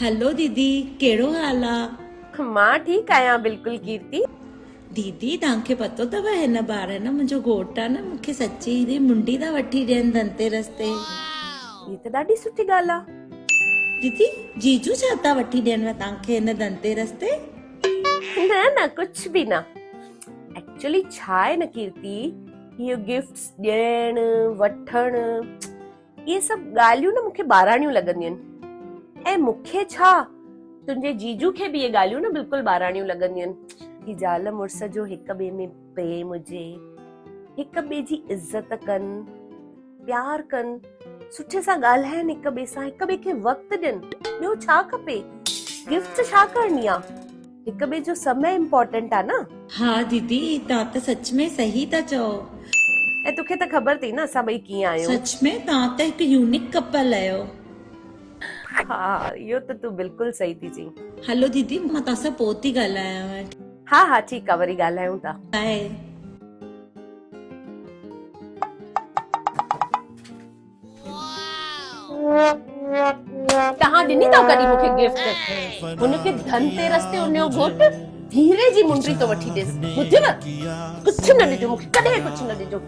هلو ديدي ڪهڙو حال آ؟ مان ٺيڪ آهيان بلڪل ڪيرتي. ديدي توهان کي پتو اٿو هن بار نه منهنجو گهوٽ آ نه مون کي سچي هيري منڊي ٿا وٺي ڏين ڌنتيرس تي. هي ته ڏاڍي سٺي ڳالهه آ. ديدي جيجو ڇا ٿا وٺي ڏينو توهان کي هن ڌنتيرس تي؟ نه نه ڪجهه به نه. ايڪچولي ڇا آهي نه ڪيرتي اهو گفٽس ڏيڻ وٺڻ اهي سڀ ڳالهيون نه مون کي ٻاراڻيون لڳنديون آهن ۽ مون کي ڇا تنهنجي جيجو کي به اهي ڳالهيون نه بلڪل ٻاراڻيون لڳنديون آهن. هي زال مڙس جو هڪ ٻئي ۾ پريم هجي، هڪ ٻئي جي عزت ڪن، پيار ڪن، سٺي سان ڳالهائن هڪ ٻئي سان، هڪ ٻئي کي وقت ڏين، ٻيو ڇا کپي؟ گفٽ ڇا ڪرڻي آ؟ هڪ ٻئي جو سمي امپارٽنٽ آ نه. ها ديدي توهان ته سچ ۾ صحيح ٿا چئو. ۽ توکي ته خبر ٿئي نه اسان ٻئي ڪيئن آهيون. سچ ۾ توهان ته هڪ يونيڪ ڪپل آهيو. ها اهو ته تون بلڪل صحيح ٿي چئين. هلو ديدي مان توهان سان پوء ٿي ڳالهايانو. ها ها ٺيڪ آ وري ڳالهايون ٿا. باء. توهان ڏني اٿو ڪڏهن مون کي گفٽ؟ هن کي ڌن تيرس تي ان جو گهوٽ هيري جي منڊي ٿو وٺي ڏيس. ٻڌيو؟ ڪجهه نه ڏجو مون کي، ڪڏهن ڪجهه نه ڏجو.